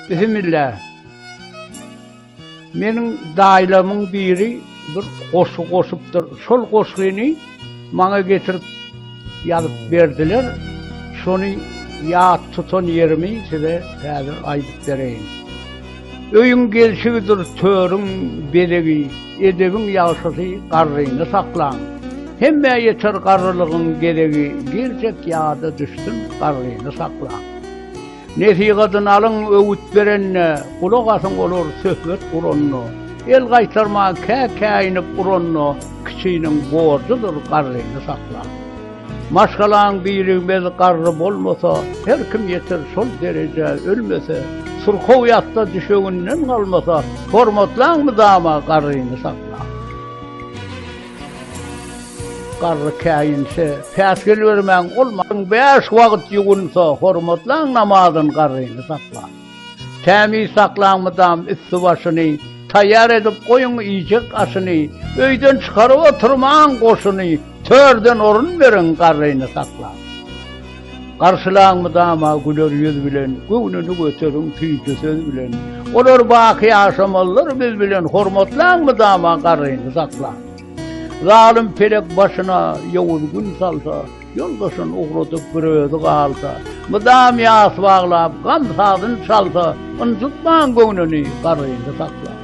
Bismillah. Meniň daýylarymyň biri bir goşgy goşupdyr. Şol goşgyny maňa getirip ýazyp berdiler. Şony ýat tutan ýerimi size häzir aýdyp bereýin. Öýüň gelşigidir törüň bezegi, Edebiň ýagşysy garryny saklaň. Hemmä ýeter garrylygyň gezegi, Geljek ýada düşsün garryny saklaň. Nesihatyny alyň öwüt berende, Gulak asyň olar söhbet guranda. El gaýtarman kä käýinip uranda, Kiçiniň borjudyr garryny saklaň. Maşgalaň birigmez garry bolmasa, Her kim ýeter şol derejä ölmese, Surkow ýatsa düşeginden galmasa, Hormatlaň mydama garryny saklaň. Garry käýinse, päsgel bermäň, ol bäş wagt ýuwunsa, Hormatlaň namazyn garryny saklaň. Tämiz saklaň mydam üsti-başyny, Taýýar edip goýuň iýjek aşyny, Öýden çykaryp oturmaň goşuny, Törden orun beriň garryny saklaň. Garşylaň mydama güler ýüz bilen, Göwnüni göteriň süýji söz bilen. Olar baky ýaşamalydyr biz bilen, Hormatlaň mydama garryny saklaň. Zalym pelek başyna ýowuz gün salsa, Ýoldaşyn ugradyp bir özi galsa, Mydam ýas baglap, gam sazyn çalsa, Ynjytmaň göwnüni, garryny saklaň.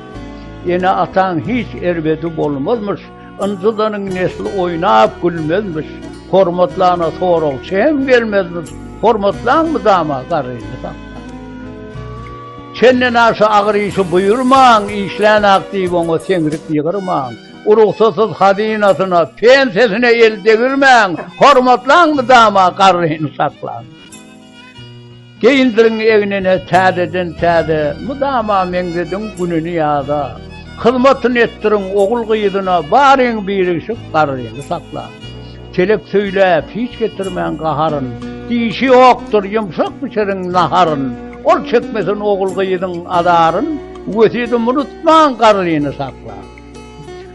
Ene-ataň hiç erbedi bolmazmyş, Ynjydanyň nesli oýnap gülmezmiş, Hormatlana soragçy hem gelmezmiş, Hormatlaň mydama garryny saklaň. Çenden aşa agyr işi buýurmaň, Işlänak diýip oňa seňrik ýygyrmaň. Rugsatsyz hazynasyna, pensesine el degirmäň, Hormatlaň mydama garryny saklaň. Geýindiriň egnine täzeden täze, Mydama meňzediň gününi ýaza. Hyzmatyny etdiriň ogul-gyzyna, Baryň birigşip garryny saklaň. Telek söýläp, hiç getirmäň gaharyn, Dişi ýokdur, ýumşak bişiriň naharyn. Ol çekmesin ogul-gyzyň azaryn, Wesýetim unutmaň garryny saklaň.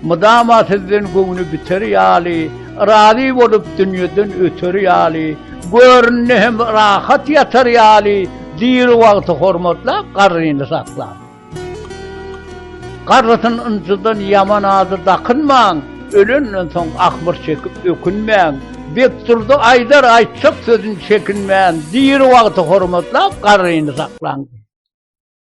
Mydama sizden göwni biter ýaly, Razy bolup dünýeden öter ýaly, Göründe hem rahat ýatar ýaly, Diri wagty hormatlap garryny saklaň. Garrysyn ynjydan ýaman ady dakynmaň, Ölenden soň ahmyr çekip ökünmäň. Bekdurdy aýdar aýtjak sözün çekinmän, Diri wagty hormatlap garryny saklaň.